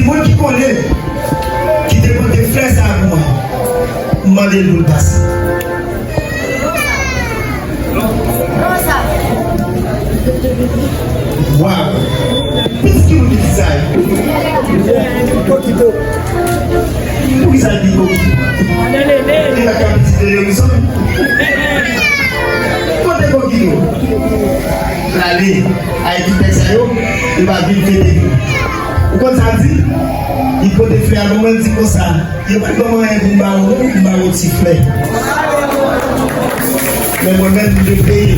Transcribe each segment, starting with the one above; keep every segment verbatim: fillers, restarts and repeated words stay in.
Moun ki konnen, ki te pote flè sa a pou mwen, m mande l pou l pase. Waw! Pitit ki moun ki di sa yo? Kokito. Poukisa l di Kokito? Li pa ka pitit de Lerizon? Kote Kokito? L ale. Ay, tout nèg sa yo, yo pa vin fete. Ou konn sa l di? Li pote flè a ban mwen, l di konsa, "Yo pa t ban mwen anyen pou m ba w, non, m ba w yon ti flè." Men mwen menm, m te peye.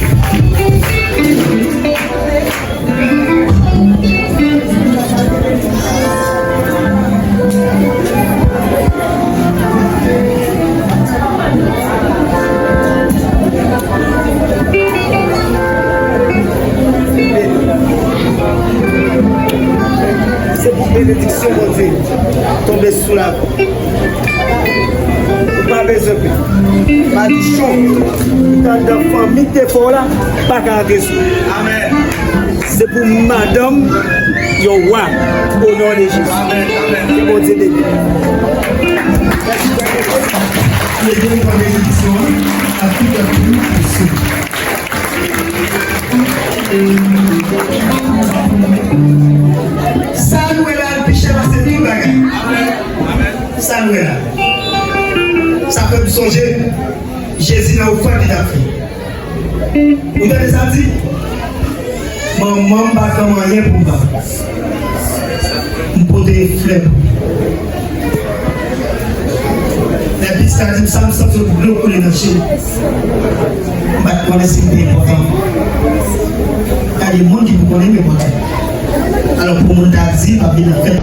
Se pou benediksyon Bondye tonbe sou lavi w. Ou pa bezwen pè. Madichon ki t anndan fanmi k te fè w la pa ka antre sou ou. Amèn. Se pou madanm yon wa, o non de Jezi. Amèn, amèn. Ke Bondye beni. Mete yon benediksyon a tout ap vin sou. Sa nou wè la, l pi chè pase tout bagay. Sa nou wè la. Sa fè m sonje Jezi nan ofrann li t ap fè. Ou tande sa l di? Manman m pa t ban m anyen pou m ba w. M pote flè pou ou. Lè pitit la di m sa, m santi yon dlo koule nan je m. M pa t konnen si m te enpòtan. Gade moun ki pou konnen m enpòtan. Alò, pou moun ta di, m ap vin nan fèt.